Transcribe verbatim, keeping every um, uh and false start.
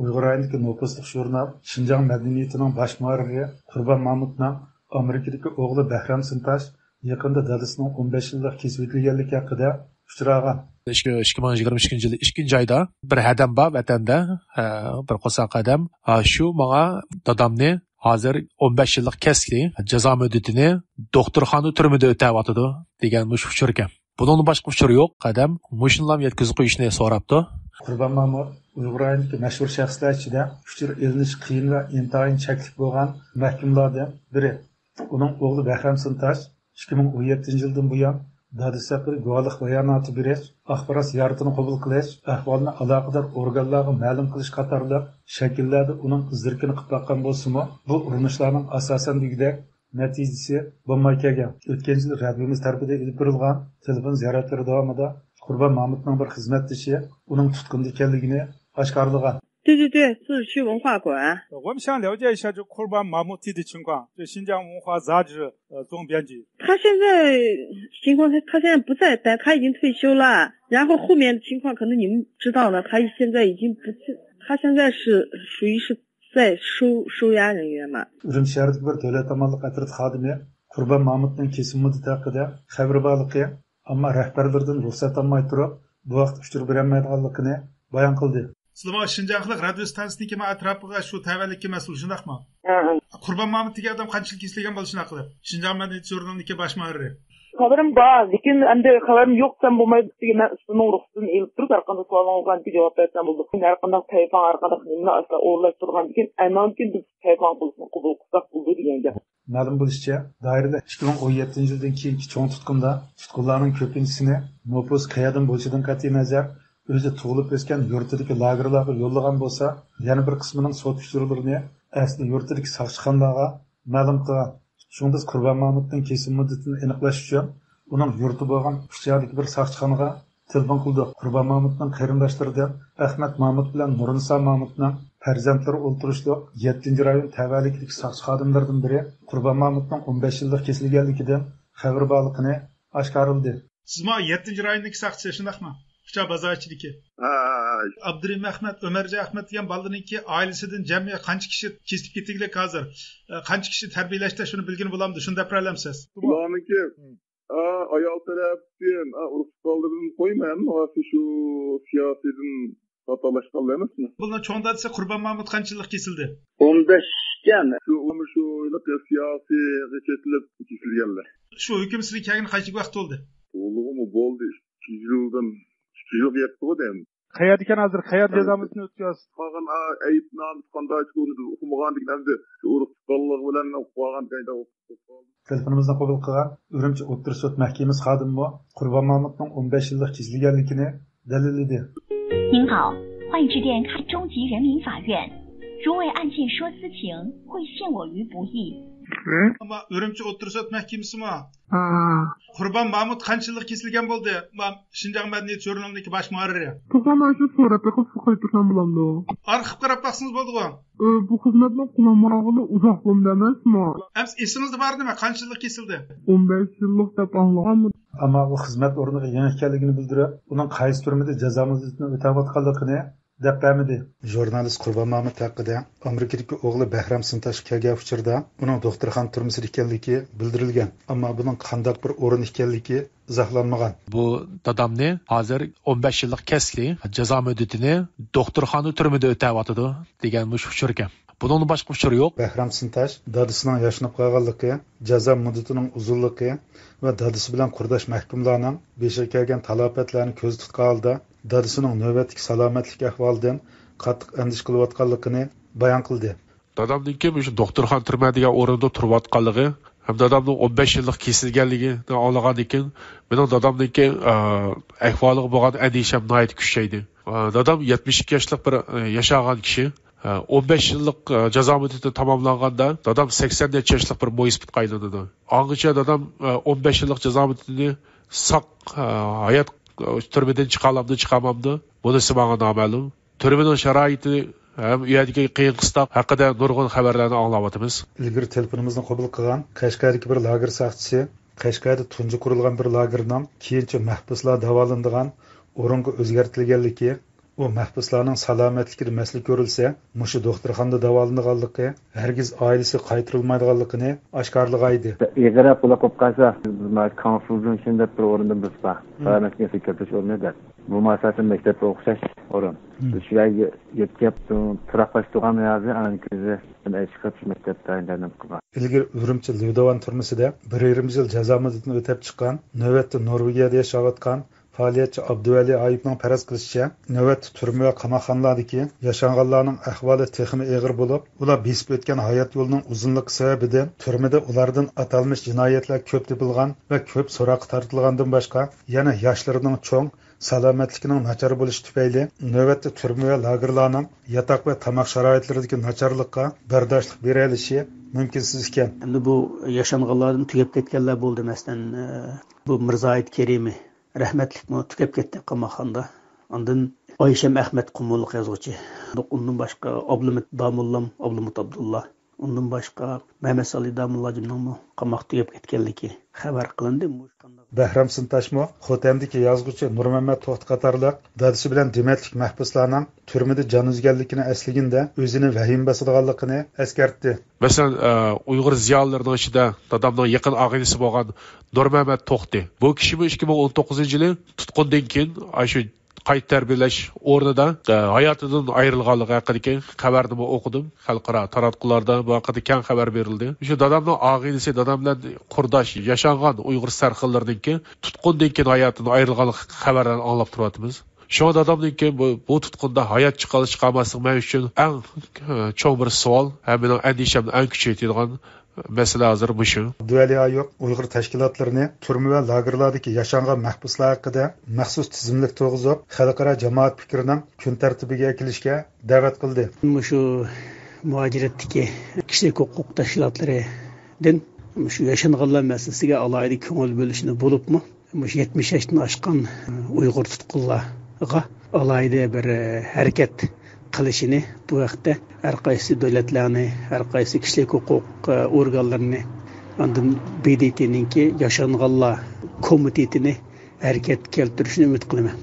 ئۇيغۇر رايونىدىكى نوپۇزلۇق ژۇرنال شىنجاڭ مەدەنىيىتىنىڭ باش مۇھەررىرى قۇربان مامۇتنىڭ ئامېرىكىدىكى ئوغلى بەھرام سىنتاش يېقىندا دادىسىنىڭ ئون بەش يىللىق كېسىۋېتىلگەنلىكى ھەققىدە ئۇچۇر ئالغان. ئىككى، ئىككى مىڭ يىگىرمە ئىككىنچى يىلى ئىككىنچى ئايدا بىر ھەدەم بار ۋەتەندە، ھە، بىر قورساق ھەدەم. ھە، شۇ ماڭا دادامنى ھازىر ئون بەش يىللىق كەسكىنى، جازا مۇددىتىنى دوختۇرخانا تۈرمىدە ئۆتەۋاتىدۇ دېگەن مۇشۇ ئۇچۇر ئىكەن. بۇنىڭدىن باشقا ئۇچۇر يوق. ھەدەم مۇشۇنىلا يەتكۈزۈپ قويۇشنى سوراپتۇ. قۇربان مامۇت ئۇيغۇر رايونىدىكى مەشھۇر شەخسلەر ئىچىدە ئۇچۇر ئېلىنىش قىيىن ۋە ئىنتايىن چەكلىك بولغان مەھكۇملاردىن بىرى. ئۇنىڭ ئوغلى بەھرام سىنتاش ئىككى مىڭ ئون يەتتىنچى يىلدىن بۇيان دادىسى ھەققىدە گۇۋاھلىق باياناتى بېرىش، ئاخبارات زىيارىتىنى قوبۇل قىلىش، ئەھۋالنى ئالاقىدار ئورگانلارغا مەلۇم قىلىش قاتارلىق شەكىللەردە ئۇنىڭ ئىز-دېرىكىنى قىلىپ باققان بولسىمۇ، بۇ ئۇرۇنۇشلارنىڭ ئاساسەن دېگۈدەك نەتىجىسى بولماي كەلگەن. ئۆتكەن يىلى رەبىمىز تەرىپىدىن ئېلىپ بېرىلغان تېلېفون زىيارەتلىرى داۋامىدا قۇربان مامۇتنىڭ بىر خىزمەتدىشى ئۇنىڭ تۇتقۇندا ئىكەنلىكىنى ئاشكارىلىغان. 对对对，自治区文化馆。我们想了解一下，就库尔班马木提的情况，就新疆文化杂志，呃，总编辑。他现在情况，他他现在不在，但他已经退休了。然后后面的情况可能你们知道了，他现在已经不在，他现在是属于是在收收押人员嘛。 ئۈرۈمچى شەھىرىدىكى بىر دۆلەت ئامانلىق ئەترىتى خادىمى قۇربان مامۇتنىڭ كېسىم مۇددىتى ھەققىدە خەۋىرى بارلىقى، ئەمما رەھبەرلىرىدىن رۇخسەت ئالماي تۇرۇپ، بۇ ھەقتە ئۇچۇر بېرەلمەيدىغانلىقىنى بايان قىلدى. سىلەرمۇ شىنجاڭ خەلق رادىيو ستانسىسىنىڭكى مانا ئەتراپىغا شۇ تەۋەلىككە مەسئۇل، شۇنداقمۇ؟ ھە، ھە. قۇربان مامۇت دېگەن ئادەم قانچىلىك كېسىلگەن بولدى شۇنداق قىلىپ؟ شىنجاڭ مەدەنىيەت ژۇرنىلىنىڭكى باش مۇھەررىرى. خەۋىرىم بار، لېكىن ئەمدى خەۋىرىم يوق دېسەم بولمايدۇ. مەن ئۇستىنىڭ رۇخسىتىنى ئېلىپ تۇرۇپ، ھەر قانداق سوئالىڭىزغا جاۋاب بەرسەم بولىدۇ. ھەر قانداق تەيفاڭ، ھەر قانداق نېمىنى ئاستا ئورۇنلاشتۇرغاندىن كېيىن، ئەمما كېيىن بىز تەيفاڭ قىلسۇن، قوبۇل قىلساق بولىدۇ دېگەن گەپ. مەلۇم بولۇشىچە، دائىرىلەر ئىككى مىڭ ئون يەتتىنچى يىلدىن كېيىنكى چوڭ تۇتقۇندا تۇتقۇنلارنىڭ كۆپىنچىسىنى نوپۇس قەيەردىن بولۇشىدىن قەتئىينەزەر، ئۆزى تۇغۇلۇپ ئۆسكەن يۇرتىدىكى لاگېرلارغا يوللىغان بولسا، يەنە بىر قىسمىنىڭ سوت ئۇچۇرلىرىنى ئەسلى يۇرتىدىكى ساقچىخانىلارغا مەلۇم قىلغان. شۇڭا بىز قۇربان مامۇتنىڭ كېسىم مۇددىتىنى ئېنىقلاش ئۈچۈن ئۇنىڭ يۇرتى بولغان ئۇچ يەردىكى بىر ساقچىخانىغا تېلېفون قىلدۇق. قۇربان مامۇتنىڭ قېرىنداشلىرىدىن ئەخمەت مامۇت بىلەن نۇرنىسا مامۇتنىڭ پەرزەنتلىرى ئولتۇرۇشلۇق يەتتىنچى رايون تەۋەلىكىدىكى ساقچى خادىملىرىدىن بىرى قۇربان مامۇتنىڭ ئون بەش يىللىق كېسىلگەنلىكىدىن خەۋىرى بارلىقىنى ئاشكارىلىدى. سىزمۇ يەتتىنچى رايوندىكى ساقچى، شۇنداقمۇ؟ كۇچا بازار ئىچىدىكى. ھە، ھە، ھە. ئابدۇرېھىم ئەخمەت، ئۆمەرجان ئەخمەت دېگەن بالىنىڭكى ئائىلىسىدىن جەمئىي قانچە كىشى كېسىپ كېتىگلىك ھازىر؟ ئە، قانچە كىشى تەربىيەلەشتە، شۇنى بىلگىلى بولامدۇ؟ شۇنى دەپ بېرەلەمسىز؟ بۇلارنىڭكى، ھە. ئە، ئايال تەرەپتىن، ئە، ئۇرۇق تۇغقانلىرىدىن قويماي، ھەممىسى شۇ سىياسىيدىن خاتالاشقانلار ئەمەسمۇ؟ بۇنىڭ چوڭ دادىسى قۇربان مامۇت قانچە يىللىق كېسىلدى؟ ئون بەش ئىكەن. شۇ، ئۇمۇ شۇ ھېلىقى سىياسىيغا چېتىلىپ كېسىلگەنلەر. شۇ ھۆكۈم سىزگە كەلگىنى قانچىلىك ۋاقىت بولدى؟ بولدىغۇمۇ بولدى ئىككى يىلدىن، ئىككى يىلغا يەتتىغۇ دەيمەن. قەيەردىكەن ھازىر؟ قەيەردە جازا مۇددىتىنى ئۆتكۈزۈۋاتىسىز؟ قالغان، ئە، ئەيىبنامىسى قانداق ئىكەن، ئۇنى بىز ئۇقمىغاندىكىن، ئەمدى شۇ ئۇرۇق تۇغقانلىق بىلەن ئۇقۇپ قالغان. تېلېفونىمىزنى قوبۇل قىلغان ئۈرۈمچى ئوتتۇرا سوت مەھكىمىسى خادىمىمۇ قۇربان مامۇتنىڭ ئون بەش يىللىق كېسىلگەنلىكىنى دەلىللىدى. 您好，欢迎致电中级人民法院。如为案件说私情，会陷我于不义。 ئەمما ئۈرۈمچى ئوتتۇرا سوت مەھكىمىسىمۇ؟ ھە. قۇربان مامۇت قانچە يىللىق كېسىلگەن بولدى؟ ما-، شىنجاڭ مەدەنىيەت ژۇرنىلىنىڭكى باش مۇھەررىرى. توختاڭ، مانا شۇ سورەتنى قىلسا قايتۇرسام بولامدۇ؟ ئارخىپقا قاراپ باقسىڭىز بولىدىغۇ. ئۆ، بۇ خىزمەتنى قىلالمىغانلىقى ئۇزاق بولدى ئەمەسمۇ؟ ئەمىسە ئېسىڭىزدە بار نېمە، قانچە يىللىق كېسىلدى؟ ئون بەش يىللىق دەپ ئاڭلىغانمىدىم. ئەمما ئۇ خىزمەت ئورنىغا يېڭى ئىكەنلىكىنى بىلدۈرۈپ، ئۇنىڭ قايسى تۈرمىدە جازا مۇددىتىنى ئۆتەۋاتقانلىقىنى دەپ بەرمىدى. ژۇرنالىست قۇربان مامۇت ھەققىدە ئامېرىكىدىكى ئوغلى بەھرام سىنتاش كەلگەن ئۇچۇردا ئۇنىڭ دوختۇرخانا تۈرمىسىدە ئىكەنلىكى بىلدۈرۈلگەن، ئەمما بۇنىڭ قانداق بىر ئورۇن ئىكەنلىكى ئىزاھلانمىغان. بۇ دادامنى ھازىر ئون بەش يىللىق كەسكى جازا مۇددىتىنى دوختۇرخانا تۈرمىدە ئۆتەۋاتىدۇ دېگەن مۇشۇ ئۇچۇر ئىكەن. بۇنىڭدىن باشقا ئۇچۇر يوق. بەھرام سىنتاش دادىسىنىڭ ياشىنىپ قالغانلىقى، جازا مۇددىتىنىڭ ئۇزۇنلۇقى ۋە دادىسى بىلەن قۇرداش مەھكۇملارنىڭ بېشىغا كەلگەن تالاپەتلەرنى كۆزدە تۇتقان ھالدا، دادىسىنىڭ نۆۋەتتىكى سالامەتلىك ئەھۋالىدىن قاتتىق ئەندىشە قىلىۋاتقانلىقىنى بايان قىلدى. دادامنىڭكى مۇشۇ دوختۇرخانا تۈرمە دېگەن ئورۇندا تۇرۇۋاتقانلىقى ھەم دادامنىڭ ئون بەش يىللىق كېسىلگەنلىكىنى ئاڭلىغاندىن كېيىن، مېنىڭ دادامنىڭكى، ئە، ئەھۋالىغا بولغان ئەندىشەم ناھايىتى كۈچەيدى. ئە، دادام يەتمىش ئىككى ياشلىق بىر، ئە، ياشانغان كىشى. ئە، ئون بەش يىللىق، ئە، جازا مۇددىتى تاماملانغاندا، دادام سەكسەن نەچچە ياشلىق بىر مويسىپىتقا ئايلىنىدۇ. ئاڭغىچە دادام، ئە، ئون بەش يىللىق جازا مۇددىتىنى ساق، ئە، ھايات، ئە، تۈرمىدىن چىقالامدۇ، چىقالمامدۇ، بۇنىسى ماڭا نامەلۇم. تۈرمىنىڭ شارائىتى ھەم ئۇ يەردىكى قىيىن-قىستاق ھەققىدە نۇرغۇن خەۋەرلەرنى ئاڭلاۋاتىمىز. ئىلگىرى تېلېفونىمىزنى قوبۇل قىلغان قەشقەردىكى بىر لاگېر ساقچىسى قەشقەردە تۇنجى قۇرۇلغان بىر لاگېرنىڭ كېيىنچە مەھبۇسلار داۋالىنىدىغان ئورۇنغا ئۆزگەرتىلگەنلىكى، ئۇ مەھبۇسلارنىڭ سالامەتلىكىدە مەسىلە كۆرۈلسە، مۇشۇ دوختۇرخانىدا داۋالىنىدىغانلىقى، ھەرگىز ئائىلىسىگە قايتۇرۇلمايدىغانلىقىنى ئاشكارىلىغانىدى. ئېغىرراق بولۇپ قالسا، كاڭفۇزۇنشىن دەپ بىر ئورۇندىمىز بار. سالامەتلىك كەلتۈرۈش ئورنى دەپ. بۇ ماساتىن مەكتەپكە ئوخشاش ئورۇن. شۇ يەرگە يۆتكەپ، تۇراقلاشتۇرغان ھازىر ئانا كۆزى چىقىپ مەكتەپتە ئىنتېرنات قىلغان. ئىلگىرى ئۈرۈمچى ليۇداۋان تۈرمىسىدە بىر يېرىم يىل جازا مۇددىتىنى ئۆتەپ چىققان، نۆۋەتتە نورۋېگىيەدە ياشاۋاتقان پائالىيەتچى ئابدۇۋەلى ئايۇپنىڭ پەرەز قىلىشىچە، نۆۋەتتە تۈرمە ۋە قاماقخانىلاردىكى ياشانغانلارنىڭ ئەھۋالى تېخىمۇ ئېغىر بولۇپ، ئۇلار بېسىپ ئۆتكەن ھايات يولىنىڭ ئۇزۇنلۇقى سەۋەبىدىن تۈرمىدە ئۇلاردىن ئاتالمىش جىنايەتلەر كۆپ تېپىلغان ۋە كۆپ سوراققا تارتىلغاندىن باشقا، يەنە ياشلىرىنىڭ چوڭ، سالامەتلىكىنىڭ ناچار بولۇشى تۈپەيلى، نۆۋەتتە تۈرمە ۋە لاگېرلارنىڭ ياتاق ۋە تاماق شارائىتلىرىدىكى ناچارلىققا بەرداشلىق بېرەلىشى مۇمكىنسىز ئىكەن. ئەمدى بۇ ياشانغانلاردىن تۈگەپ كەتكەنلەر بولدى، مەسىلەن، ئە، بۇ مىرزاھىت كېرىمى رەھمەتلىكمۇ تۈگەپ كەتتى قاماقخانىدا. ئاندىن ئايشەم ئەخمەت قۇمۇللۇق يازغۇچى. ئۇندىن باشقا ئابلىمىت داموللام، ئابلىمىت ئابدۇللا. ئۇندىن باشقا مەمەت سالى داموللاجىمنىڭمۇ قاماقتا تۈگەپ كەتكەنلىكى خەۋەر قىلىندى. مۇشۇ قانداق؟ بەھرام سىنتاشمۇ خوتەندىكى يازغۇچى نۇرمەمەت توختى قاتارلىق دادىسى بىلەن دېمەتلىك مەھبۇسلارنىڭ تۈرمىدە جان ئۈزگەنلىكىنى ئەسلىگىنىدە ئۆزىنى ۋەھىمە باسىدىغانلىقىنى ئەسكەرتتى. مەسىلەن، ئە، ئۇيغۇر زىيالىيلىرىنىڭ ئىچىدە دادامنىڭ يېقىن ئاغىنىسى بولغان نۇرمەمەت توختى. بۇ كىشىمۇ ئىككى مىڭ ئون توققۇزىنچى يىلى تۇتقۇندىن كېيىن، ئاشۇ قايتا تەربىيەلەش ئورنىدا، ئە، ھاياتىدىن ئايرىلغانلىقى ھەققىدىكى خەۋەرنىمۇ ئوقۇدۇم. خەلقئارا تاراتقۇلاردا بۇ ھەققىدە كەڭ خەۋەر بېرىلدى. شۇ دادامنىڭ ئاغىنىسى، دادام بىلەن قۇرداش ياشانغان ئۇيغۇر سەرخىللىرىنىڭكى تۇتقۇندىن كېيىن ھاياتىدىن ئايرىلغانلىق خەۋەرلەرنى ئاڭلاپ تۇرۇۋاتىمىز. شۇڭا دادامنىڭكى بۇ، بۇ تۇتقۇندا ھايات چىقالىش چىقالماسلىق مەن ئۈچۈن ئەڭ، ئە، چوڭ بىر سوئال ھەم مېنىڭ ئەندىشەمنى ئەڭ كۈچەيتىدىغان مەسىلە ھازىر مۇشۇ. ئابدۇۋەلى ئايۇپ ئۇيغۇر تەشكىلاتلىرىنى تۈرمە ۋە لاگېرلاردىكى ياشانغان مەھبۇسلار ھەققىدە مەخسۇس تىزىملىك تۇرغۇزۇپ، خەلقئارا جامائەت پىكرىنىڭ كۈن تەرتىپىگە ئەكېلىشكە دەۋەت قىلدى. مۇشۇ مۇھاجىرەتتىكى كىشىلىك ھوقۇق تەشكىلاتلىرىدىن مۇشۇ ياشانغانلار مەسىلىسىگە ئالاھىدە كۆڭۈل بۆلۈشنى بولۇپمۇ، مۇشۇ يەتمىش ياشتىن ئاشقان ئۇيغۇر تۇتقۇنلارغا ئالاھىدە بىر ھەرىكەت قىلىشىنى، بۇ ھەقتە ھەر قايسى دۆلەتلەرنى، ھەر قايسى كىشىلىك ھوقۇق ئورگانلىرىنى، ئاندىن ب د ت نىڭكى ياشانغانلار كومىتېتىنى ھەرىكەتكە كەلتۈرۈشىنى ئۈمىد قىلىمەن.